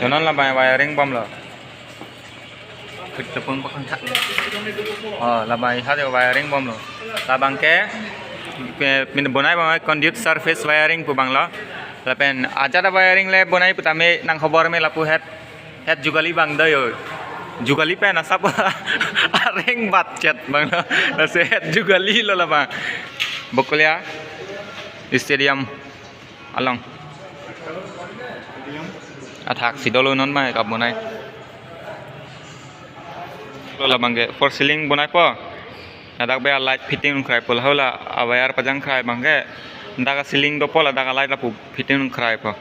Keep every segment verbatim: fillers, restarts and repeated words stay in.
Yo non labang wiring bomlo. Kit tepung pakang thak. Oh, labang ha de wiring bomlo. Labang ke pe-, pin bonai abang conduit surface wiring pu abanglo. Lapen ajat a wiring le bonai putame nang khobor me lapu het, het jugali abang do yo. Jugali pen asap areng bat chet abanglo. Lasi het jugali lo labang. Bokolia Stadium along. Athak si dolo non mai kap bonai. Lo labang ke false ceiling bonaipo. Ladak be a light fitting kraipo, la hala a wire pajang krai abang ke. Dak a ceiling dopo, ladak a light lapu fitting kraipo.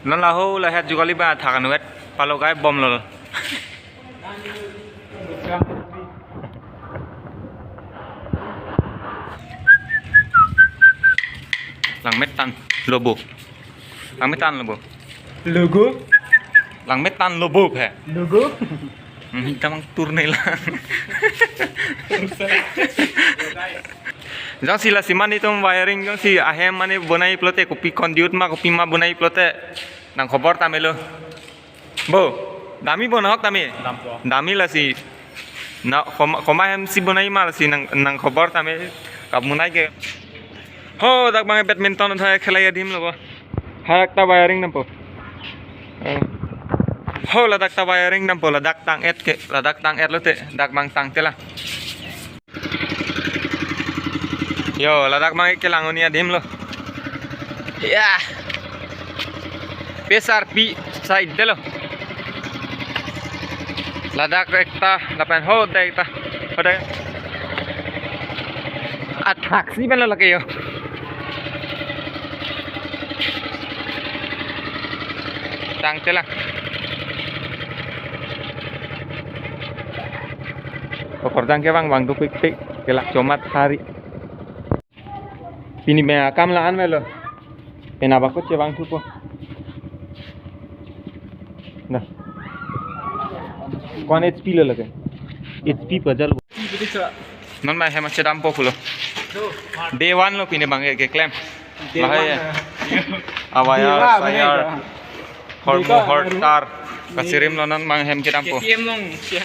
Non la ho la het jugali abang athak anvet palo kai bomlo. Langmet tan lobo. Langmet tan lobo. Logo? Langmet tan lobo he. Logo? Hmm, tamang tur nai lang. Jongsi lasi mane itum wiring jongsi ahem mane bonai pulote kopi conduit ma kopi ma bonai pulote nang khobor tame lo. Bo, dami bo nahok tame. Dampo. Dami lasi. Na koma, koma hem si bonai ma lasi nang, nang khobor tame kap bonai ke. Ho, dak abang badminton thai khelai adim lo bo. Hadak ta wiring dampo. Eh. Ho, ladak ta wiring dampo, ladak tang-et ke, ladak tang-et lote, dak abang tangte la. Yo, ladak abang kelang un-e adim lo. Ya. Pesar pi side lo. Ladak ekta, lapen ho dai ta. Ho dai. Athak si pen lo lake yo. Tangte la. Kokorjang kevang vang dukpik tik kelak chomat hari. Pini me akam la-an melo. Pena bako chevang thupo. Nah. Ko-an H P lo lake. H P pajal. Non mai hem chedampo pulo. Day one lo pini abang ke, keklem. Day one, lahai ya. Eh. Awai day ya, one, sayar. Eh. Hormu, day one, hortar. Kasirim lo non abang hem chedampo. K T M long.